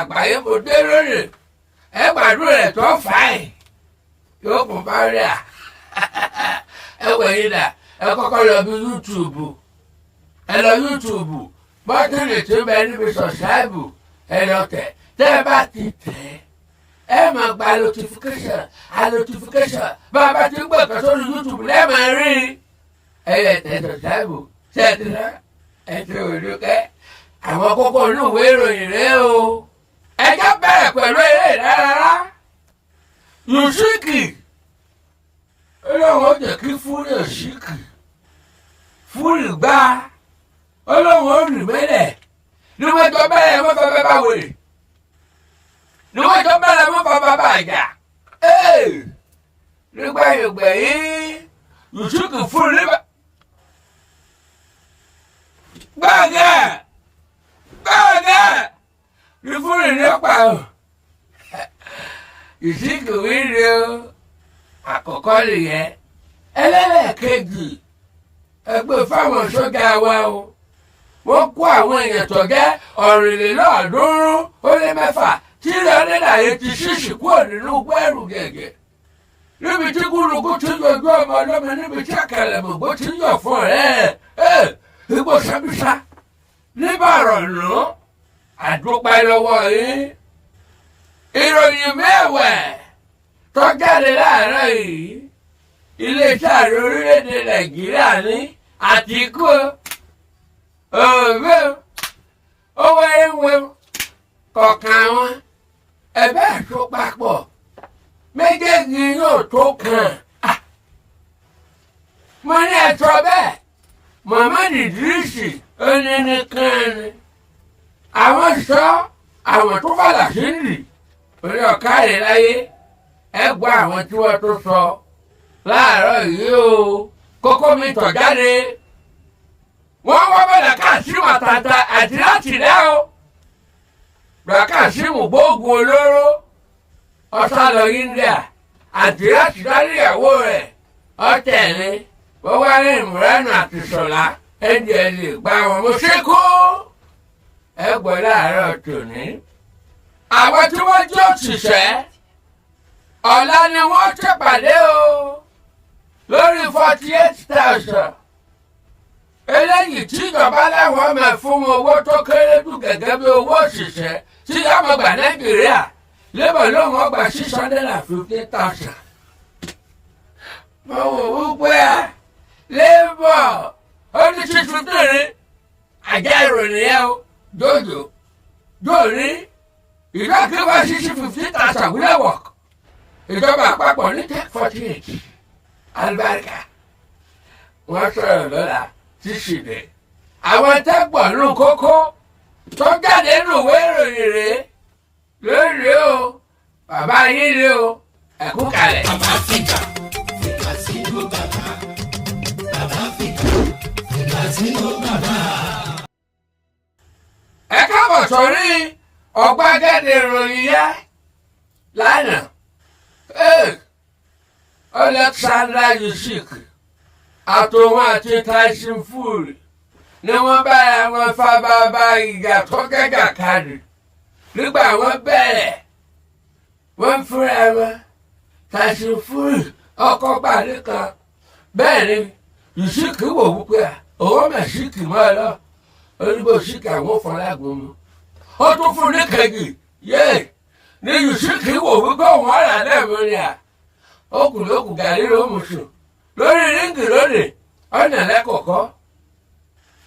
Àgbáyé mo dé lónìí. Ẹ gbàdúrà rẹ̀ tó fà á yóò kún bá rí à. Ẹ wẹ̀yìn dà, ẹ kọ́kọ́ lọ bí YouTube. Ẹ lọ YouTube, button tí ó bẹ níbi subscribe, ẹ lọ tẹ̀. Tẹ́ ẹ bá ti tẹ̀, ẹ máa gba notification, a notification bá a bá ti ń gbé kan sórí YouTube lẹ́ẹ̀ rí. Ẹ yẹ tẹ̀ subscribe. Ṣe é ti rẹ ẹ ti rò kẹ́ àwọn kókó inú ìwé ìròyìn rẹ o. Ẹ jẹ́ bẹ̀rẹ̀ pẹ̀lú eré ìdárayá. Usyk olóhùn ó jẹ́ kí Fury òṣìkì Fury gbá, olóhùn ó rì mẹ́lẹ̀ ní wọ́n jọ bẹ̀rẹ̀ mọ́ bàbá bá wèrè, ní wọ́n jọ bẹ̀rẹ̀ mọ́ bàbá bá jà. Nígbà ìgbẹ̀yìn, Usyk Fury níbẹ̀ gbàgẹ́ gbàgẹ́ ní Fury nípa o. Usyk wíìrì o. Àkọ́kọ́ nìyẹn. Ẹlẹ́lẹ́kejì, ẹgbẹ́ fáwọn sójà wa o. Wọ́n kó àwọn èèyàn tó jẹ́ 326, 386 kúrò nínú gbẹ́rù gẹ̀gẹ̀ níbi tí gúnugún ti ń yọjú ọmọ ọlọ́mọ, níbi tí àkàlẹ̀mọ̀gbó ti ń yọ̀ fún ọ̀rẹ́ ẹ̀ igbó sábísá níbàrọ̀nù. Àdúpẹ́ lọ́wọ́ yín. Ìròyìn mẹ́wàá tó jáde láàárọ̀ yìí, iléeṣẹ́ ààrẹ orílẹ̀-èdè Nàìjíríà ní Àtìkú òwe owó ewé kọ̀ọ̀kan àwọn ẹgbẹ́ àtúpapọ̀ méjèèjì yóò tó kàn. Mo ní ẹ̀tọ́ bẹ́ẹ̀. Muhammad Idris onínìkan ni àwọn sọ àwọn tó fàlà sí nì orí ọ̀kárẹ̀ láyé. Ẹ gbọ́ àwọn tí wọ́n tó sọ láàárọ̀ yìí o. Kókó mi tọ̀ jáde, wọ́n wá bẹ̀rẹ̀ Kazeem àtàtà àti láti rẹ́ o. Kazeem gbóògùn olóró, ọ̀sán lọ India àti láti dáríyàwó rẹ̀ ọ̀tẹ̀lé. Wọ́n wá ní ìmúránù àti sọ̀lá ndla gba wọn mo ṣe kó. Ẹ gbọ́ láàárọ̀ tòní. Àwọn tí wọ́n jẹ́ òṣìṣẹ́, ọ̀la ni wọ́n ṣèpàdé o lórí 48,000 eléyìí tí ìjọba láwọn máa fún wọn, owó tó kéré jù gẹ́gẹ́ bí owó òṣìṣẹ́ tí yọmọ gbà Nàìjíríà. Labour lóun ọgbà 615,000. Mo wò ó pé labour ó ní 615 àjẹ́ ìròyìn yẹn o. Jòjò jòní ìjọ kíkọ́ 615,000 wílẹ̀ work. Ìjọba àpapọ̀ ní take 48. Alibarika, wọ́n sọ̀rọ̀ lọ́la tí sì dé. Àwọn tẹ́gbọ̀n nù kókó tó jáde nù ìwé ìròyìn rèé lónìí o. Bàbá yín rèé o, ẹ̀kú kalẹ̀. Bàbá fìkà fìkà sínú bàbá, bàbá fìkà fìkà sínú bàbá. Ẹ káàbọ̀ sórí ọ̀gbàgede ìròyìn yẹn lánàá. Alexander Usyk àtòun àti Tyson Fury ni wọ́n bára wọn fa bàbá ìjà tó gẹ́gà kadì. Nígbà wọ́n bẹ̀rẹ̀, wọ́n fúnra wọn. Tyson Fury ọkọ̀ gbà nìkan, bẹ́ẹ̀ ni Usyk wò wípé òun mà síkì mọ́ ẹ lọ onígbò síkì àwọn fọlágun mu. Ó tún fún ní kejì yéè ní Usyk wò wípé òun ọ̀rà lẹ́ẹ̀mú ni à ó kù ló kù gàrí ló mú sùn lórí ring lónìí. Ọ̀nà lẹ́kọ̀ọ́kọ́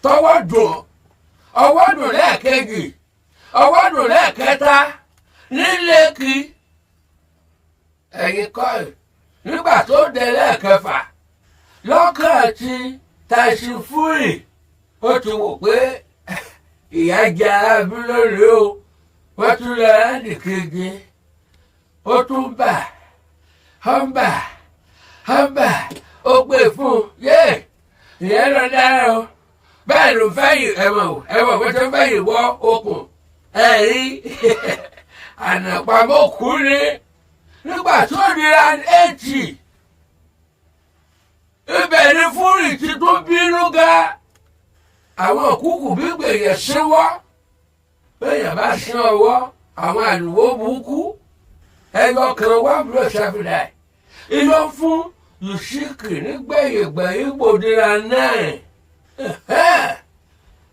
tọwọ́ dùn, ọwọ́ dùn lẹ́ẹ̀kejì, ọwọ́ dùn lẹ́ẹ̀kẹta nílé kí ẹ̀yin kọ́ ẹ̀. Nígbà tó dé lẹ́ẹ̀kẹfà, lọ́kàn ti Tyson Fury, ó ti wò pé ìyá jẹ arábí lónìí o. Wọ́n tún lọ round keje, ó tún bà ó ń bà ó ń bà, ó gbé fún un yé ìyẹn lọ dára o. Bẹ́ẹ̀ ló fẹ́yìn ẹ̀wọ̀n ẹ̀wọ̀n bó ṣe fẹ́yìn wọ okùn ẹ̀rí ànàpamọ́ kú ni. Nígbà tó di round 8, ibẹ̀ ni Fury ti tún bínú ga. Àwọn kúkú gbígbé yẹn síwọ́ bẹ́ẹ̀ bá sín ọwọ́. Àwọn àlùwò burúkú ẹyọ kan 1 blow 79 iná fún Usyk nígbẹ̀yìngbẹ̀yìn gbòdìrà náà.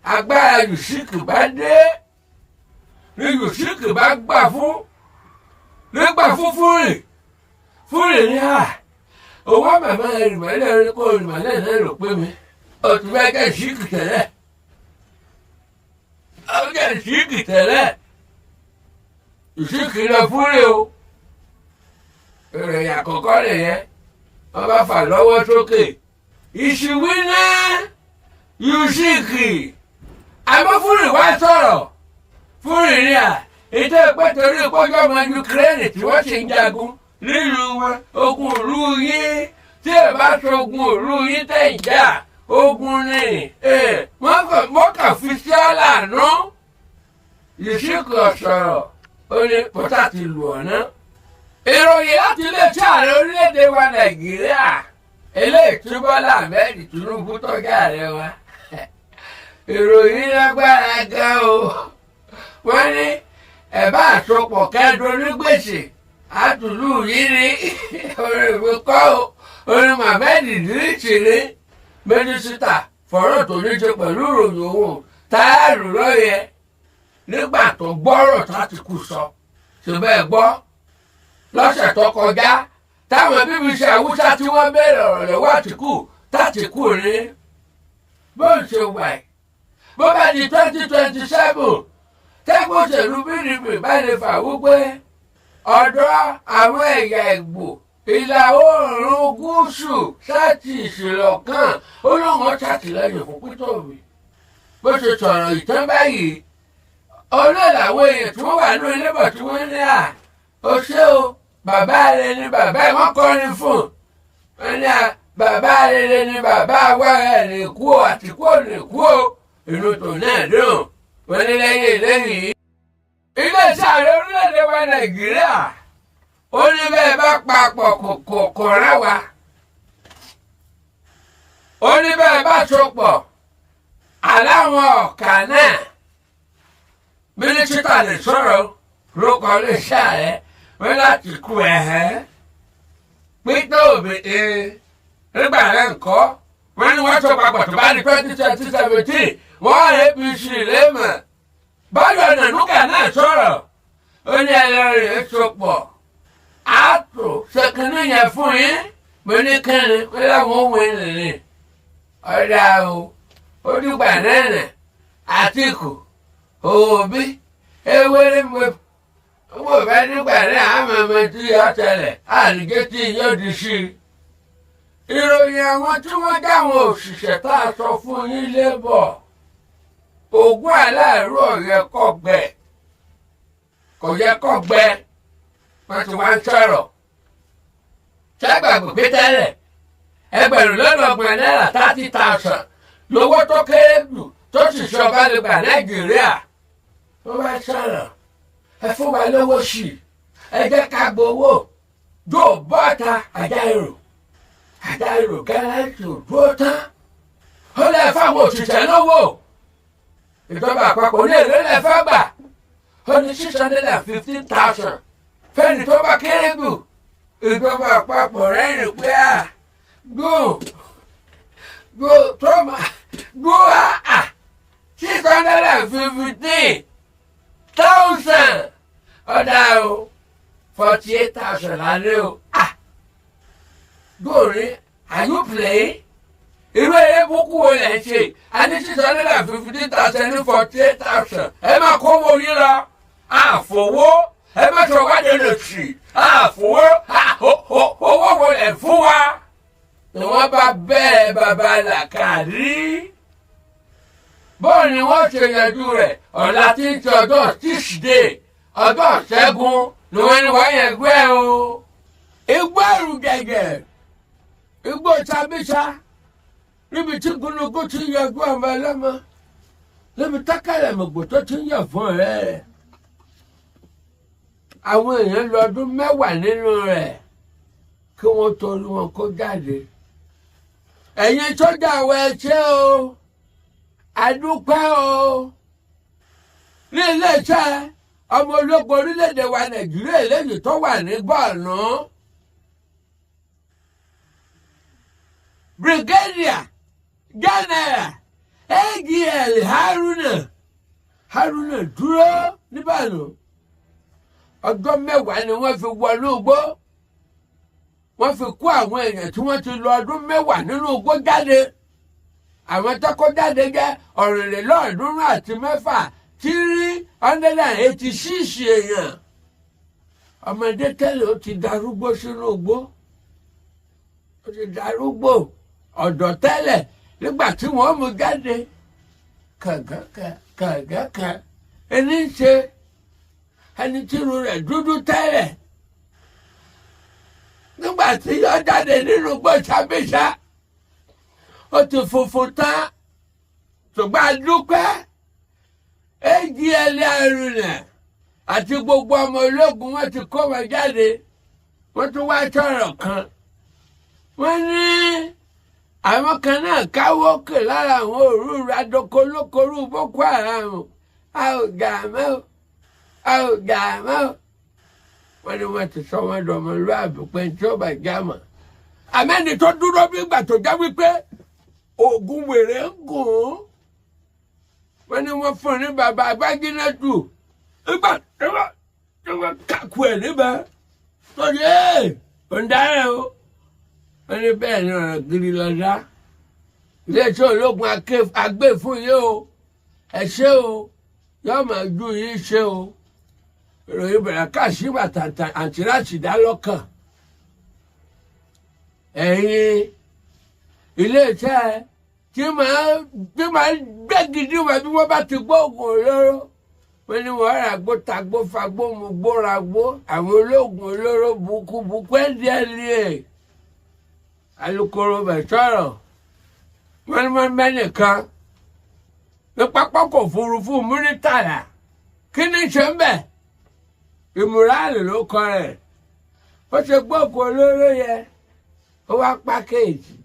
Agbára Usyk bá dé ní Usyk bá gbà fún nígbà fún Fury. Fury ní à owó màmá rìmọ́lẹ̀ kó rìmọ́lẹ̀ náà ló pé mi ó ti fẹ́ kẹ́ Usyk tẹ́lẹ̀, ó jẹ́ Usyk tẹ́lẹ̀. Usyk lọ Fury o. Ìròyìn àkọ́kọ́ nìyẹn. Wọ́n bá fà lọ́wọ́ sókè ìṣìwí náà Usyk. Àmọ́ Fury wá sọ̀rọ̀. Fury ní à ètò ìpẹ́ torí ìpọ́jọ́ ọmọ Ukraine tí wọ́n sì ń jagun nílùú wọn, ogun ìlú yín tí ẹ bá ṣogun ìlú yín tẹ̀ ń jà, ogun ni wọ́n kàn fi sí ọ́ lànà. Usyk sọ̀rọ̀, ó ní pọ́tà ti lù ọ́ ná. Ìròyìn láti iléeṣẹ́ ààrẹ orílẹ̀-èdè wa Nàìjíríà, eléyìí tí Bọ́lá Ahmed Tinubu tọ́jú ààrẹ wa, ìròyìn lágbára gan o. Wọ́n ní ẹ̀ bá àsopọ̀ kẹ́dùn onígbèsè àtúlù yìí ní orí ìwé kọ́ o. Orin Mohammed Idris ní mínísítà fọ̀rọ̀ tó ní ṣe pẹ̀lú ìròyìn òun táàrù lọ́yẹ nígbà tó gbọ́rọ̀ tÁtìkù sọ. Ṣùgbọ́n ẹ gbọ́, lọ́sẹ̀ tó kọjá táwọn BBC Haúsá tí wọ́n béèrè ọ̀rọ̀ lọ́wọ́ Àtìkù, tÁtìkù ní bó ń ṣe wà ẹ̀, bó bá di 2027, tẹ́gbọ́n òṣèlú PDP bá lè fà wípé ọ̀dọ́ àwọn ẹ̀yà Ìgbò ìlà oòrùn gúúsù sáàtì ìṣìlọ̀ kan, ó lóun ó ṣàtìlẹ́yìn fún Peter Obi. Bó ṣe sọ̀rọ̀ ìtàn báyìí, olóòlà àwọn èèyàn tí wọ́n wà ní ilé bọ̀ tí wọ́n ní à ó ṣé o, bàbá rẹ ni bàbá ẹ̀. Wọ́n kọrin fún un ní à bàbá rere ni bàbá wa, ẹ̀ lè kú o, Àtìkú ò lè kú o. Inú tó náà dùn. Wọ́n ní lẹ́yìn lẹ́yìn iléeṣẹ́ ààrẹ orílẹ̀-èdè wa Nàìjíríà, ó ní bẹ́ẹ̀ bá papọ̀ kò kò rán wa, ó ní bẹ́ẹ̀ bá sopọ̀ aláwọn ọ̀kà náà. Mínísítà lè sọ̀rọ̀ lóko iléeṣẹ́ ààrẹ wọ́n láti kú ẹ̀hẹ́ Peter Obi nígbà rẹ̀ ńkọ́. Wọ́n ní wọ́n sọ papọ̀ tó bá ní 2017, wọ́n APC lẹ́mọ̀. Báyọ̀ Nànúkà náà sọ̀rọ̀, ó ní ẹlẹ́rìí sopọ̀ àtò ṣèkínní yẹn fún yín. Mo ní kẹ́rin pé láwọn ohun ènìyàn ọ̀dà o. Ó dìgbà náà, Àtìkù Òbí ewéré mo wò bá nígbà náà àmọ́ ọmọ tí yọ tẹlẹ̀ àlùjẹ́ tí yóò di sí i. Ìròyìn àwọn tí wọ́n dáwọn òṣìṣẹ́ tá a sọ fún yín lébọ̀ ògùn aláàrú ọ̀yẹ́ kọ́ gbẹ, kò yẹ kọ́ gbẹ. Wọ́n ti wá ń sọ̀rọ̀ ṣẹ́gbàgbọ́ pé tẹ́lẹ̀ 30,000 náírà, 30,000, lówó tó kéré jù tó sì sọ bá lè gbà Nàìjíríà. Wọ́n bá sọ̀rọ̀, ẹ fún wa lówó sí i, ẹ jẹ́ ká gbowó dó bọ́ta. Àjàrò àjàrò gáràjì ò dúró tán, ó lè fáwọn òṣìṣẹ́ lówó. Ìjọba àpapọ̀ ní èlò lè fẹ́ gbà? Ó ní 615,000 fẹ́ni tó bá kéré jù. Ìjọba àpapọ̀ rẹ́rìn pé à gbó gbó tó máa gbó à 615,000, ọ̀dà o, 48,000 lálẹ́ o. Ah, gbòòrè, are you playing? Irú eré búkú wo lẹ̀ ń ṣe? A ní 615,000 ní 48,000. Ẹ máa kó owó yín lọ, àfowó ẹ má sọ wá lè sí àfowó. Owó wo lẹ̀ fún wa? Ni wọ́n bá bẹ́ẹ̀ bàbá làkàrí bóun ni wọ́n ṣe yanjú rẹ̀. Ọ̀la tí ń ṣe ọjọ́ Tuesday, ọjọ́ Ṣẹ́gun, ni wọ́n ní wọ́n yẹn gbé o. Igbó ẹ̀rù gẹ̀gẹ̀, igbó sábísá, níbi tí gúnugún ti yọjú ọmọ ẹlẹ́mọ, níbi tákàlẹ̀ mọ̀gbò tó ti ń yọ̀ fún ọ̀rẹ́ rẹ̀. Àwọn èèyàn lọ ọdún 10 nínú rẹ̀ kí wọ́n torí wọn kó jáde. Ẹ̀yin sójà wa, ẹ ṣé o, àdúpẹ́ o. Ní iléeṣẹ́ Ọmọ ológun orílẹ̀-èdè wa Nàìjíríà eléyìí tó wà ní Bọ̀ọ̀nù, Brigadier General AGL Haruna Haruna dúró níbànú. Ọjọ́ 10 ni wọ́n fi wọnú igbó, wọ́n fi kó àwọn èèyàn tí wọ́n ti lò ọdún 10 nínú igbó jáde. Àwọn tó kó jáde jẹ́ 386, 386 èèyàn. Ọmọdé tẹ́lẹ̀, ó ti darúgbó sínú igbó, ó ti darúgbó. Ọ̀dọ́ tẹ́lẹ̀, nígbà tí wọ́n mú jáde, kàngàkà kàngàkà ẹni ń ṣe ẹni tí irun rẹ̀ dúdú tẹ́lẹ̀, nígbà tí yọ jáde nínú igbó Sambisa, ó ti funfun tán. Ṣùgbọ́n a dúpẹ́, AGL Haruna àti gbogbo ọmọ ológun, wọn ti kó wọn jáde. Wọ́n tún wá sọ̀rọ̀ kan, wọ́n ní àwọn kan náà káwọ́ òkè lára àwọn òrùrù adókolókorú Boko Haram. A ò gà mọ́, a ò gà mọ́. Wọ́n ní wọ́n ti sọ wọ́n dọ̀mọlúàbí pé tí ó bá já mọ́ àmẹ́ni tó dúró bí ìgbà tó jẹ́ wípé oògùn wèrè ń gùn ún, wọ́n ní wọ́n fún un ní bàbá abágínátù nígbà tí wọ́n kàkú ẹ̀ níbẹ̀ tó ní ẹ̀ ọ̀ndàrẹ̀ o. Wọ́n ní bẹ́ẹ̀ ni ọ̀rọ̀ gidi lọ́dá. Iléeṣẹ́ ológun agbé fún yín o, ẹ ṣé o, yóò máa ju yín ṣe o. Ìròyìn bẹ̀rẹ̀ káàsì bàtà àǹtí Rásìdá lọ́kàn. Ẹ̀yin iléeṣẹ́ tí máa gbé gidi wá, bí wọ́n bá ti gbọ́ oògùn olóró, wọ́n ní wọ́n rà gbó tagbó fagbó mu gbóra gbó àwọn olóògùn olóró burúkú burúkú. NDLEA, alukoro bẹ̀ sọ̀rọ̀. Wọ́n ní wọ́n mẹ́nìkan ní pápákọ̀ òfurufú Múrítàlá. Kí ni ṣe ń bẹ̀? Ìmúráàlì ló kọ rẹ̀. Ó ṣe gbóògùn olóró yẹ, ó wá pákéèjì,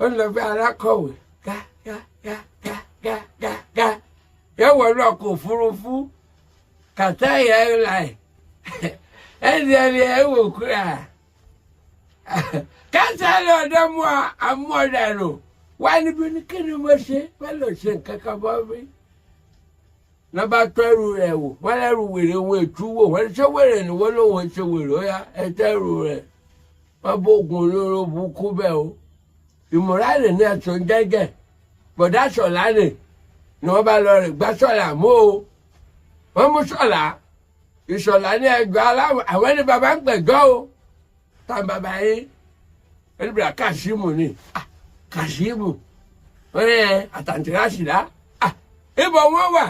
ó ń lọ bí alákọ̀wé gá gá gá gá gá gá gá yẹ wọnú ọkọ̀ òfurufú Qatar Airline. Ẹni ẹ wò kúrà kásálẹ̀ ọ̀dọ́ mú amúọ̀dànù wá níbi ní kí ni mo ṣe? Wọ́n lọ ṣe nǹkan kan bọ́ mi lọ́ba tọ́rù rẹ̀ wò. Wọ́n lẹ́rù wèrè wọn ètú wò. Wọ́n ṣe wèrè ni wọ́n lóun ṣe wèrè. Ó yá, ẹ tẹ́rù rẹ̀. Wọ́n bógun olóró burúkú bẹ́ẹ̀ o. Ìmọ̀ràn ní ẹ̀sùn jẹ́jẹ́ bọ̀dá sọ̀lá nì ni wọ́n bá lọ rẹ̀ gbá sọ̀lá mú o. Wọ́n mú sọ̀lá ìsọ̀lá ní ẹgbẹ́ aláwọ̀. Àwọn ẹni bàbá ń gbẹ̀jọ́ o, táwọn bàbá yín ẹni bìrà Kàṣímù ni. Kàṣímù, wọ́n ní ẹ àtàntìrásìlá ibò wọ́n wà.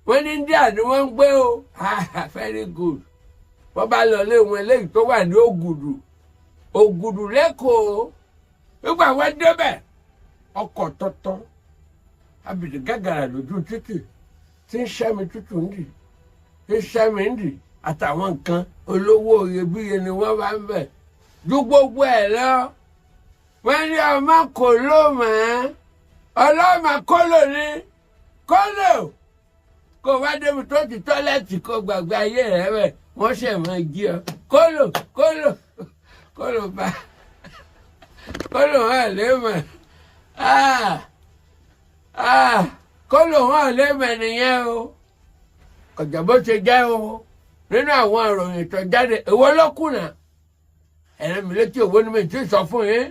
Wọ́n ní India ni wọ́n ń gbé o. Very good. Wọ́n bá lọ lé wọn eléyìí tó wà ní Ògùdù, Ògùdù lẹ́kọ̀ọ́. Nígbà wọ́n débẹ̀, ọkọ̀ tọ̀tọ̀ abìdí gàgàrà lójú títì tí ń sẹ́mi tútù ń dì, ń sẹ́mi ń dì, àtàwọn nǹkan olówó iyebíye ni wọ́n bá ń bẹ̀. Ju gbogbo ẹ̀ lọ, wọ́n ní ọmọ kò ló mọ̀ ẹ́, ọlọ́mọ kólò ní kólò kó wá débi tó ti toilet, kó gbàgbé ayé rẹ̀ bẹ̀, wọ́n ṣẹ̀ máa jí ọ. Kólò kólò kólò bá kólò hàn lé mọ̀, kólò hàn lé mọ̀ nìyẹn o. Kọjá bó ṣe jẹ́ o. Nínú àwọn ìròyìn tó jáde, èwo ló kùnà ẹ̀rọ mi létí? Òwò ni mi ti sọ fún yín.